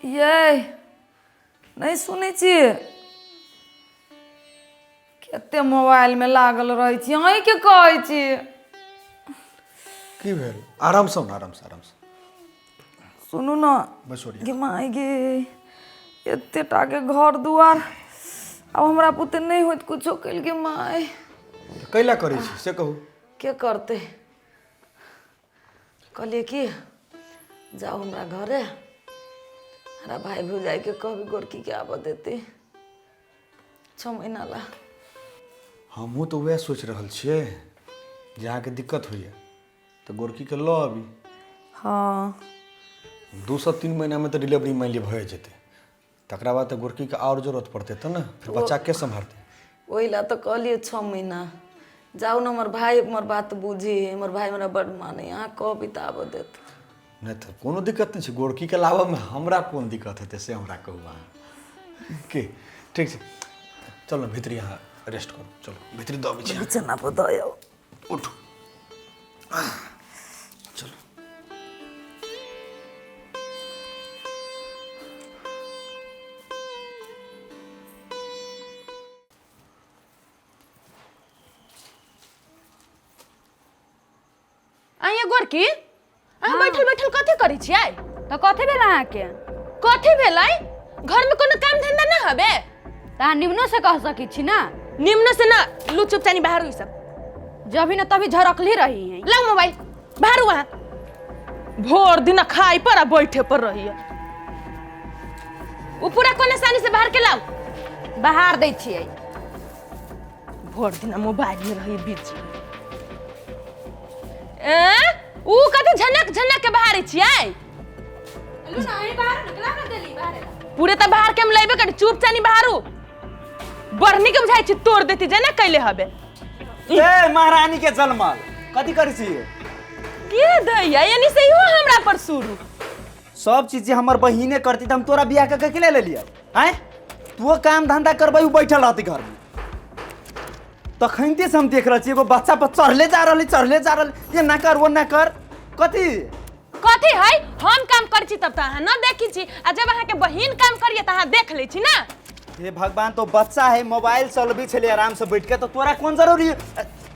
यै नहि सुनै छियै? कते मोबाइलमे लागल रहै छी, अहीँके कहै छी। की भेल? आरामसँ ने, आरामसँ, आरामसँ। सुनू ने। बैसो। गे माय गे, एते टाके घर दुआर आब हमरा पुते नहि होइत कुछो कयल गे माय। तऽ कैला करै छी से कहू। के करतै? कहलियै कि जाउ हमरा घरे, हमरा भाय भौजाइके कहबी गोरकीके आबऽ देतै 6 महीना ला। हमहूँ तऽ उएह सोचि रहल छियै जे अहाँके दिक्कत होइए तऽ गोरकीके लऽ आबी। हँ। 2 से 3 महीनामे तऽ डिलीवरी मानि लिअ भए जेतै, तकरा बाद तऽ गोरकीके आओर जरूरत पड़तै, तऽ ने फेर बच्चा के सम्हारतै? ओहि लए तऽ कहलियै 6 महीना जाउ ने। हमर भाय हमर बात बुझी, हमर भाय हमरा बड्ड मानै। अहाँ कहबी तऽ आबऽ देत। नहि तऽ कोनो दिक्कत नहि छै। गोरकीके लाबऽमे हमरा कोन दिक्कत हेतै से हमरा कहू अहाँ। की ठीक छै, चल ने भीतरी, अहाँ रेस्ट करू। चलू भीतरी, दऽ अबै छी। बिछना पर दऽ आउ। उठू, चलू। आइए गोरकी, अहाँ बैठल बैठल कथी करै छियै? तऽ कथी भेल अहाँके? कथी भेलै? घरमे कोनो काम धंधा ना हबे? तऽ अहाँ निम्नो से कह सकै छी ने। निम्न से ना, लू चुपचानी बाहर ई सब। जब न तभी झरकली रही है। लाउ मोबाइल, बाहर। वहाँ भोर दिन खाई पर आ बैठे पर रही। उ पूरा कोने सानी से बाहर के लाउ। बाहर दै छियै। भोर दिन मोबाइल में रही बिजी। ए उ कथी झनक झनक के बाहर छियै? पूरे तऽ बाहर के हम लेबे करी। चुपचानी बाहरू, बढ़नी के बुझाइ छी तोड़ देती जेना कैले हबे। ए महारानी के जलमल, कथी करै छी? के दैया यानी से इहो हमरा पर शुरू। सब चीज जे हमर बहिने करती तऽ हम तोरा बियाह के के ले लेलियै आँय? तू काम धंधा करबै, उ बैठल रहती घर में। तखनते से हम देख रहल छी, एगो बच्चा पर चढ़ले जा रहल, चढ़ले जा रहल, ये ना कर, वो ना कर, कथी? कथी है? हम काम करै छी तब तऽ अहाँ न देखी छी, आ जब अहाँके बहिन काम करिए तऽ अहाँ देख लै छी ना। हे भगवान, तो बच्चा है, मोबाइल चलबी छलै आराम से बैठ के, तो तोरा कोन जरूरी है?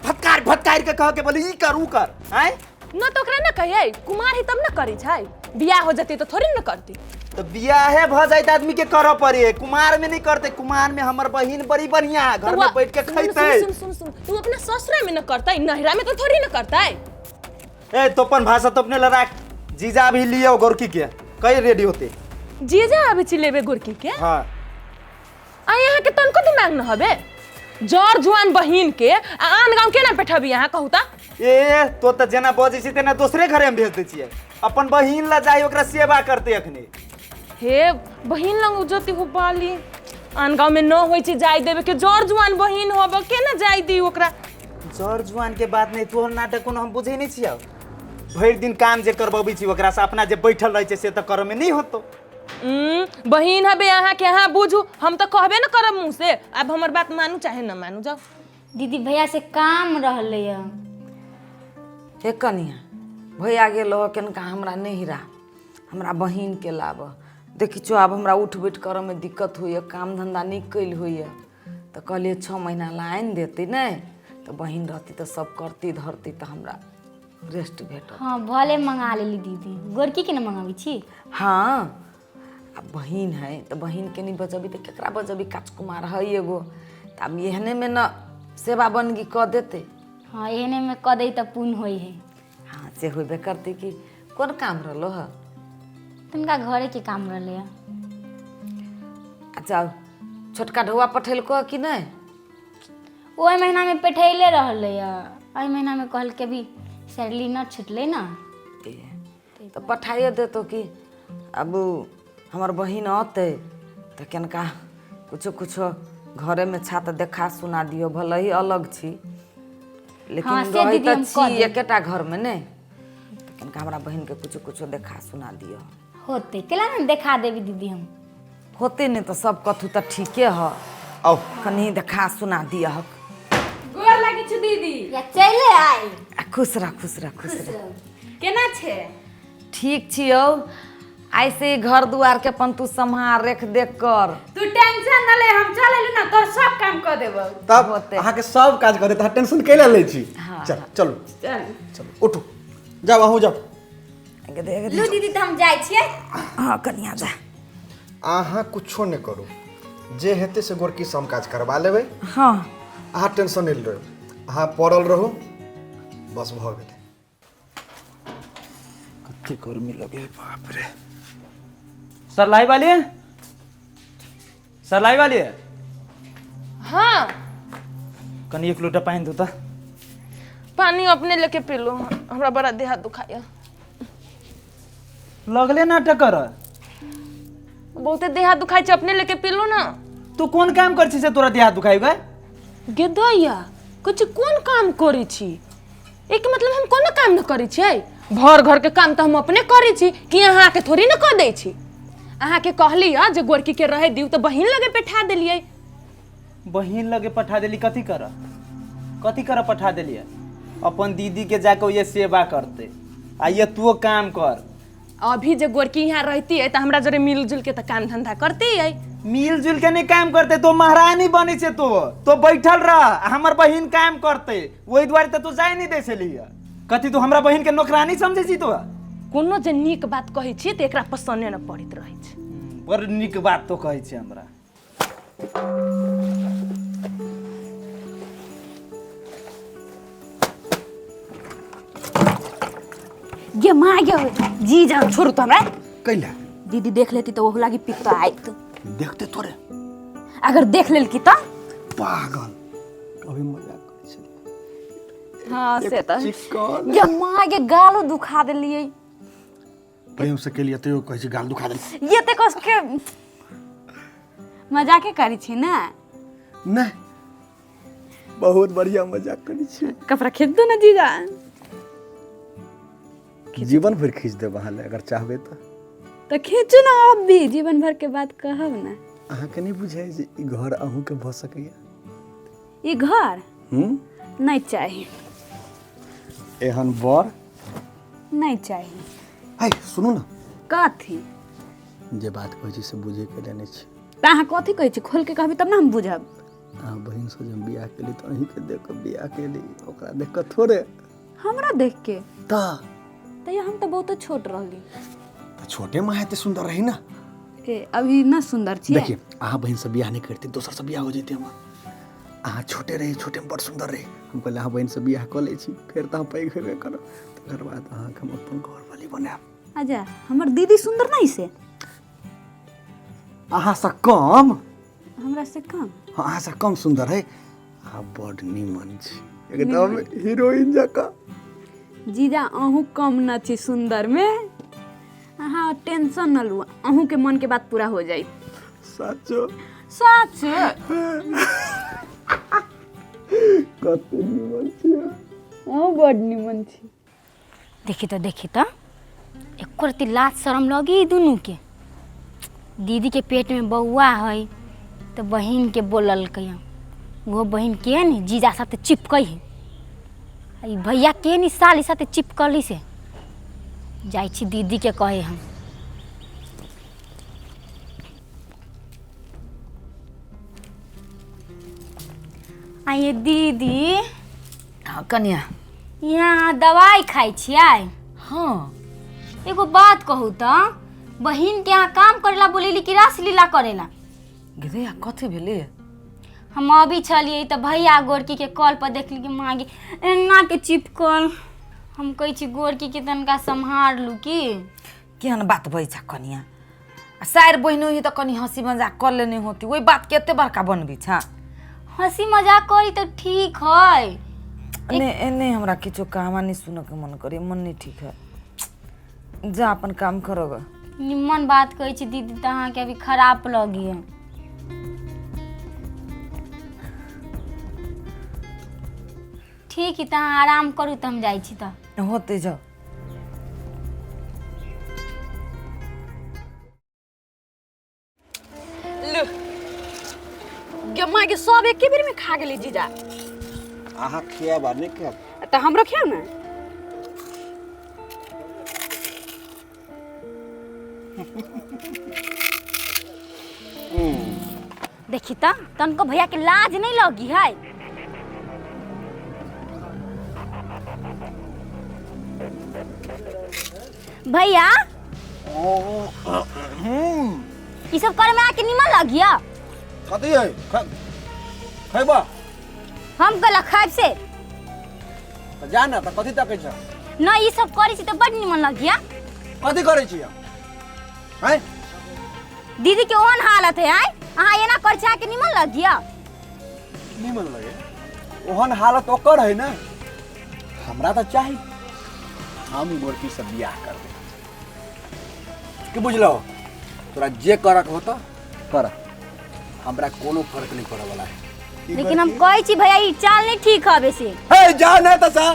फटकार फटकार के कह के बोले ई कर, ऊ कर, आँय? न तऽ ओकरा न कहियै, कुमार है तब न करै छै, बियाह हो जतै तऽ थोड़ी न करती। तो बियाहे भ जाए त आदमी के करऽ पड़े, कुमार में नहीं करते। कुमार में हमर बहिन बड़ी बढ़िया है, घर में बैठ के खैते। सुन सुन सुन, तू अपना ससुरा में न करतै, नहिरा में तो थोड़ी न करतै। ए, तो अपन भाषा तो अपने लड़ाक। जीजा भी लियो गोरकी के, कई रेडी होते। जीजा आबै छी लेबे गोरकी के? हाँ। आ यहाँ के तनको दिमाग न हबे, जर जुआन बहिन के आ आन गाँव केना पेठबी अहाँ कहू त? ए, तो त जेना बजै छी तेना दोसरे घरे हम भेज दै छियै। अपन बहिन ला जाई, ओकरा सेवा करते अखनी। हे बहिन लंग उजती हो बाली, आन गाँव में न होइ छै जाय देबे के। जर जुआन बहिन होब, केना जाय दी ओकरा? जर जुआन के बात नहीं, तोहर नाटक कोनो हम बुझै नहीं छियौ। भरि दिन काम जे करबबै छी ओकरा से, अपना जे बैठल रहै छै से तऽ करऽ में नहीं होतो। बहिन हबे अहाँ के, अहाँ बुझू, हम तऽ कहबे न करब मुँह से। आब हमर बात मानू चाहे न मानू, जाउ। दीदी, भैया से काम रहलै है। हे कनिया, भैया गेल हो कनिका हमरा नहिरा, हमरा बहिनके लाबऽ। देखै छियौ, आब हमरा उठ बैठ करऽमे दिक्कत होइए, काम धन्धा नहि कयल होइए, तऽ कहलियै 6 महीना ला आनि देतै नहि तऽ बहिन रहती तऽ सब करती धरती, तऽ हमरा रेस्ट भेटत। हाँ, भले मंगा लेली दीदी, गोरकी के ने मंगाबै छी। हाँ, आ बहिन है तऽ बहिनके नहि बजबी तऽ केकरा बजबी? काच कुमार है एगो, तऽ आब एहनेमे ने सेवा बनगी कऽ देतै। हाँ, एहने में कऽ दै तऽ पुण्य होइ है। हाँ, से होबे करतै। कि कोन काम रहलो है? तिनका घरे के काम रहलै है। अच्छा, छोटका ढौआ पठेलको कि नहि? ओहि महीनामे पेठैले रहलै है, एहि महीनामे कहलकै अभी सैलरी न छुटलै ने। तऽ पठाइए देतो कि अब हमर बहिन अतै तऽ कनिका कुछो कुछो घरेमे छा तऽ देखा सुना दियौ। भले ही अलग छी लेकिन हाँ, से रहै दीदी तऽ हम कऽ छी देब। एकेटा घरमे ने, तऽ कनिका हमरा बहिनके कुछो कुछो देखा सुना दियौ। होतै, केला ने देखा देबी दीदी हम। होतै नहि तऽ सब कथू तऽ ठीके ह। आउ। कनि देखा सुना दियहक। गोर लागै छी दीदी। या चले आई। आ खुश रह, खुश रह, खुश रह। केना छै? ठीक छियौ। ऐसे ही घर दुआर के अपन तू सम्हार रेख देख कर। तू टेंशन न ले, हम चल एलू ना, तोर सब काम कर देबो। तब होतै। अहाँके सब काज कर देत, अहाँ टेंशन कैला लै छी? चल चलू। चल। चलू, उठू, जाउ, अहूँ जाउ। देख। लू दीदी, तऽ हम जाइ छियै। हाँ कनिया, जा। अहाँ कुछो नहि करू, जे हेतै से गोरकी से हम काज करबा लेबै। हाँ। अहाँ टेंशन नहि लेबै, अहाँ पड़ल रहू, बस भऽ गेलै। कते गर्मी लगे, बाप रे। सरलाई वाली, सरलाई वाली। हाँ। कनि एक लोटा पानि दू तऽ। पानी अपने लेके पी लो, हमरा बड़ा देह हाथ दुखाया। लगले नाटक कर। बहुते देह हाथ दुखाइ छै, अपने लेके पी लो ना। तू कोन काम कर छी से तोरा देह हाथ दुखाइ गए? गेदैया कुछ कोन काम करै छी? एक मतलब हम कोनो काम न करै छियै? भर घर के काम तऽ हम अपने करै छी कि अहाँके थोड़ी न कऽ दै छी। अहाँके कहली हँ जे गोरकी के रहे दियौ, तऽ बहिन लगे बैठा देलियै। बहिन लगे पठा देली? कथी कर, कथी कर पठा देलियै? अपन दीदी के जाके ये सेवा करते आ ये तू काम कर। अभी जे गोरकी यहाँ रहती है तऽ हमरा जरे मिलजुल के तऽ काम धंधा करती है। मिल जुल के नहीं काम करते, तो महारानी बने छे, तो तो बैठल रह आ हमर बहिन काम करते। ओहि दुआरे तऽ तू जाय नहीं दै छलियै। कथी तू हमरा बहिन के नौकरानी समझै छी तो? कोनो जे नीक बात कहै छी तऽ एकरा पसन्दे न पड़ैत रहै छै। बड़ नीक बात तो कहै छै हमरा। गे माँ गे, जीजा छोड़ू तो हमरा। कैला? दीदी देख लेती तो ओहू लागी पित्त आयत। देखते थोड़े। अगर देख लेल की तऽ? पागल, कभी मजाक करै छलियै। हाँ से तऽ। चिकन। गे माँ गे, गालो दुखा देलियै। प्रेम से केलियै तैयो कहै छै गाल दुखा देली। ये ते कस के मजाके करै छी ना? नहि, बहुत बढ़िया मजाक करै छियै। कपड़ा खींच दो ना जीजा। जीवन भरि खींच देब अहाँ लए, अगर चाहबै तऽ। तऽ खींचू ना अब भी, जीवन भर के बाद कहब ना। अहाँके नहि बुझाइ जे ई घर अहूँके भऽ सकैया? ई घर? हूँ। नहीं चाही। एहन बर? नहीं चाही। है, सुनू ने। कथी? जे बात कहै छी से बुझैके लेने छी। तऽ अहाँ कथी कहै छी? खोल के कहबी तब ना हम बुझब। अहाँ बहिनसँ जे हम बियाह केली तऽ अहीँके देख कऽ बियाह केली, ओकरा देख कऽ थोड़े। हमरा देख के? तऽ। तैयो हम तऽ बहुते छोट रहली। तऽ छोटे माँ एते सुन्दर रही ना। ए, अभी ना सुंदर छियै? देखिए, अहाँ बहिनसँ बियाह नहि करती, दोसरसँ बियाह हो जैते हमर। अहाँ छोटे रही, छोटेमे बड़ सुन्दर रही। हम कहलियै अहाँ बहिनसँ बियाह कऽ लै छी, फेर तऽ अहाँ पैघ हेबे करब, तकर बाद अहाँके हम अपन घरवाली बनायब। अच्छा, हमर दीदी सुंदर नहीं से? अहाँसँ कम। हमरा से कम? हाँ, अहाँसँ कम सुन्दर है। अहाँ बड़ नीमन छी, एकदम हीरोइन जकाँ। जीजा, अहूँ कम न छी सुंदर में। अहाँ टेंशन न लू, अहूँ के मन के बात पूरा हो जाई। साचो? सच। कते नीमन छी अहाँ। अहूँ बड़ निमन छी। देखी तऽ, देखी तऽ, एको रत्ती लाज शरम लगी ई दुनूके? दीदीके पेटमे बौआ है तऽ बहिनके बोललकै हँ। ओहो बहिन के ने जीजा साथे चिपकै है, आ ई भैया के नि साली साथे चिपकली। से जाइ छी दीदीके कहे हम। आइए दीदी। हाँ कनिया। यहाँ अहाँ दवाइ खाइ छियै? हाँ। एगो बात कहू तऽ, बहिन के अहाँ काम करेला बोलेली कि रासलीला करेला? गे, कथी भेलै? हम अभी छलियै तऽ भैया गोरकी के कल पर देखली कि माँ गे, एना के चिपकल। हम कहै छी गोरकी के तनिका सम्हारलू की। केहन बात बजै छ कनिया? आ सारि बहिन ही तऽ कनि हँसी मजाक कऽ लेने होती, ओहि बात के एते बड़का बनबै छ? हंसी मजाक करी तऽ ठीक है। नहि नहि, हमरा किछो कहानी सुनऽ के मन करे, मन नहीं ठीक है। जा, अपन काम करो ग। निम्मन बात कहै छी दीदी, तऽ अहाँके अभी खराब लगी है। ठीक है, तऽ अहाँ आराम करू, तऽ हम जाइ छी तऽ। होते, जाओ। लू गे माँ गे, सब एके बेर में खा गेली जीजा। अहाँ खियाब आ नहि खायब? तऽ हमरो खाउ ने। देखी त तनको भैया के लाज नहीं लगी है। भैया ई सब करे में आके निमन लगिया। कथी है खैबा? हम गला खाइब से त जा ना त कथी तकै छ? न ई सब करै छी त बड निमन लगिया। कथी करै छी हैं? दीदी के ओहन हालत है आय, अहाँ एना करै छी अहाँके निमन लगिया? निमन लगे ओहन हालत ओकर है ना, हमरा त चाही हम गोरकी से बियाह करबै। की बुझलो? तोरा जे करक होता कर, हमरा कोनो फर्क नहीं पड़े वाला है। लेकिन हम कहै छी भैया ई चाल नहीं ठीक हबे से। हे जा ना त सा,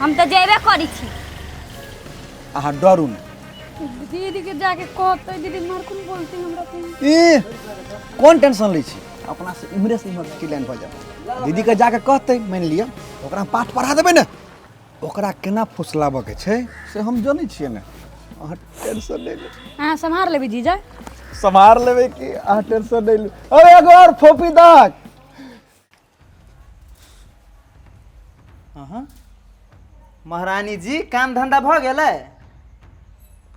हम त जेबे करै छी। अहाँ डरू ना। दीदी के जाके कहते दीदी मार कोन बोलती हमरा के। ई कोन टेंशन लै छी? अपना से इमरे से इमर की लाइन भ जाए। दीदी के जाके कहते मान लिअ ओकरा हम पाठ पढ़ा देबै ने, ओकरा केना फुसलाबऽ के छै से हम जनै छियै ने। अहाँ टेंशन नहि लू। अहाँ सम्हार लेबै जीजा? सम्हार लेबै कि, अहाँ टेंशन नहि लू। अरे एगो और फोपी दाग। महारानी जी काम धंधा भ गेलै?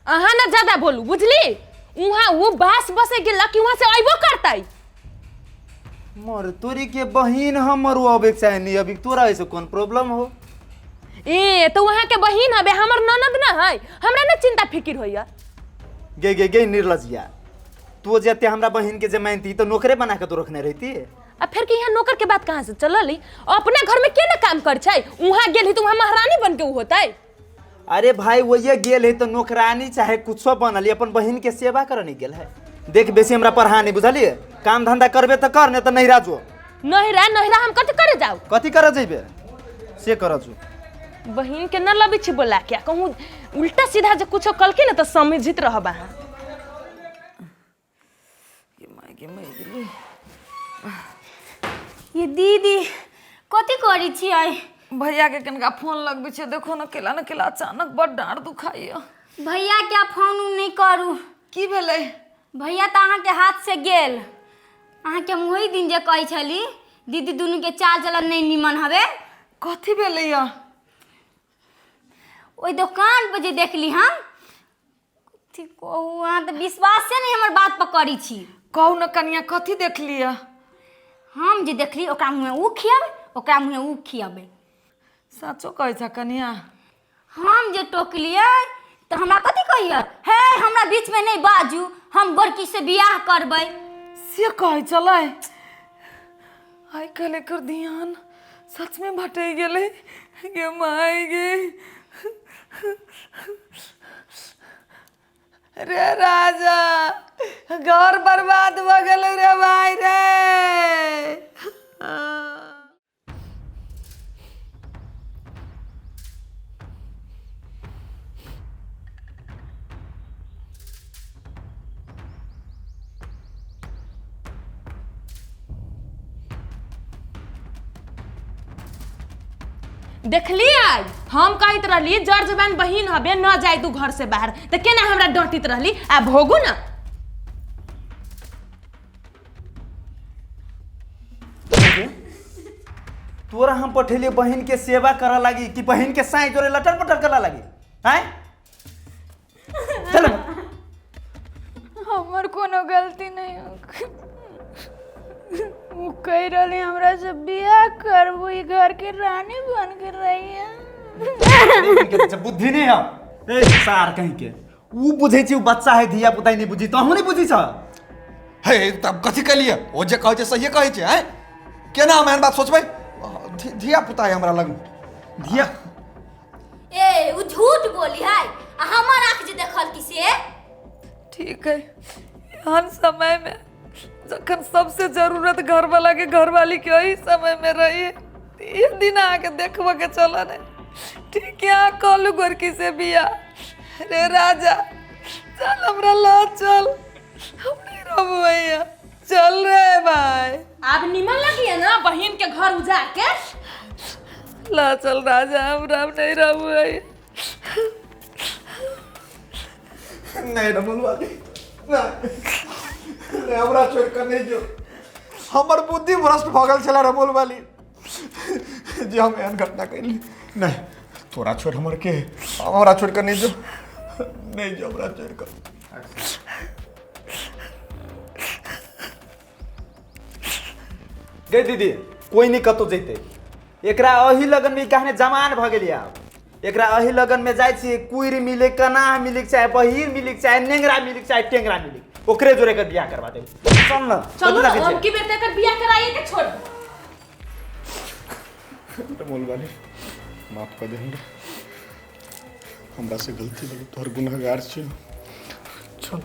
अहाँ ना ज्यादा बोलू बुझली। उहाँ वो बास बसे गेला कि वहाँ से अइबो करतै। मोर तोरी के बहिन हमर वो अबे चाहे नहीं अभी तोरा ऐसे कौन प्रॉब्लम हो? ए तो वहाँ के बहिन हबे, हमर ननद ना है, हमरा ना चिंता फिकिर होइया। गे गे गे निर्लजिया, तू जते हमरा बहिन के जे मानती तो नौकरे बना के तो रखने रहती। आ फिर के यहाँ नौकर के बात कहाँ से चलली? अपना घर में के ना काम कर छै, वहाँ गेली तो वहाँ महारानी बन के उ होतै। अरे भाई वो ये गेल है तो नौकरानी चाहे कुछो बनल, अपन बहिन के सेवा करने गेल है। देख बेसी हमरा पढ़ा नहीं बुझलिए, काम धंधा करबे तो कर नहीं तो नहिरा जो। नहिरा नहिरा हम कथी करे जाऊ? कथी करे जेबे से कर जो। बहिन के न लबी छी बोला क्या कहूँ उल्टा सीधा जो कुछो कलके ना तो समझित रहब अहाँ। ये दीदी कथी करै छियै? भैया के कनका फोन लगबै छै, देखो न केला न केला अचानक बड डाँड़ दुखाइया। भैया के फोन नहीं करू। की भेलै? भैया तऽ अहाँके हाथ से गेल। अहाँके हम ओहि दिन जे कहै छली दीदी दुनू के चाल चलन नहीं निमन हवे। कथी भेलै या? ओहि दोकान पर जे देखली हम, कथी कहू अहाँ तऽ विश्वासे नहीं हमर बात पर करै छी। कहू न कनिया कथी देखली या? हम जे देखली ओकरा मुँहे उ खियाबै, ओकरा मुँहे उ खियाबै। साचो कहै छ कनिया? हम जे टोकलियै तऽ हमरा कथी कहियै? हे हमरा बीचमे नहीं बाजू, हम गोरकी से बियाह करबै। से कहै छलै? आइ काल्हि एकर ध्यान सच में भटकि गेलै। गे माय गे, रे राजा घर बर्बाद भऽ गेलै रे भाई रे। देखली आज हम कहत रहली जर जबान बहिन हबे न जाय तू घर से बाहर, त केना हमरा डांटित रहली। आ भोगू ना। तोरा हम पठेलिए बहिन के सेवा करऽ लागी कि बहिन के साई जोरे लटर पटर करऽ लागी? हैं चल। हमर कोनो गलती नहीं हो, उ कह रहली हमरा से बियाह करबू, ई घर के रानी बन के रही। बुद्धि नहीं है ए सार कहीं के, उ बुझै छै उ बच्चा है धिया पुता नहीं बुझी, तोहू नहीं बुझी छ। हे तब कथी कहलिए? ओ जे कहै छै सहिए कहै छै। हैं केना हम एहन बात सोचबै? धिया पुता है हमरा लग। धिया ए उ झूठ बोली है, आ हमर आँख जे देखल की से। ठीक है, एहन समय में जखन सबसे जरूरत घरवाला के घरवाली के ओही समय में रही, ये दिन आके देखबऽ के चल ने। ठीक है अहाँ कहलू गोरकी से बियाह। रे राजा चल हमरा ल चल, हम नहीं रहबू भैया, चल रे भाई। अब निमन लगी ना बहिन के घर उजाड़ के। ला चल राजा, हमरा नहीं रहबू भैया। नहीं रमलवा नहीं नहीं, हमरा छोड़ कर नहीं जो। हमर बुद्धि भ्रष्ट भऽ गेल छलै रमोल वाली जे हम एहन घटना कैली। नहीं, तोरा छोड़ हमर के, हमरा छोड़ कर नहीं जो, नहीं जो हमरा छोड़ कर। गई दीदी, कोई नहीं कतौ जैते। एकरा अही लगन में कहने जमान भ गेली आब। एकरा अही लगन में जाइ छी, कुइर मिले, कनाह मिले, चाहे बहीर मिले, चाहे नेंगरा मिले, चाहे टेंगरा मिले, ओकरे जोड़े के बियाह करवा देब। चल न, चलू कथी ना, लगै छै? अब की बेर तऽ एकर बियाह कराइए के छोड़। रमोल वाली माफ कर दे हमरा, हमरा से गलती भेल, तोहर गुनहगार छी। चल।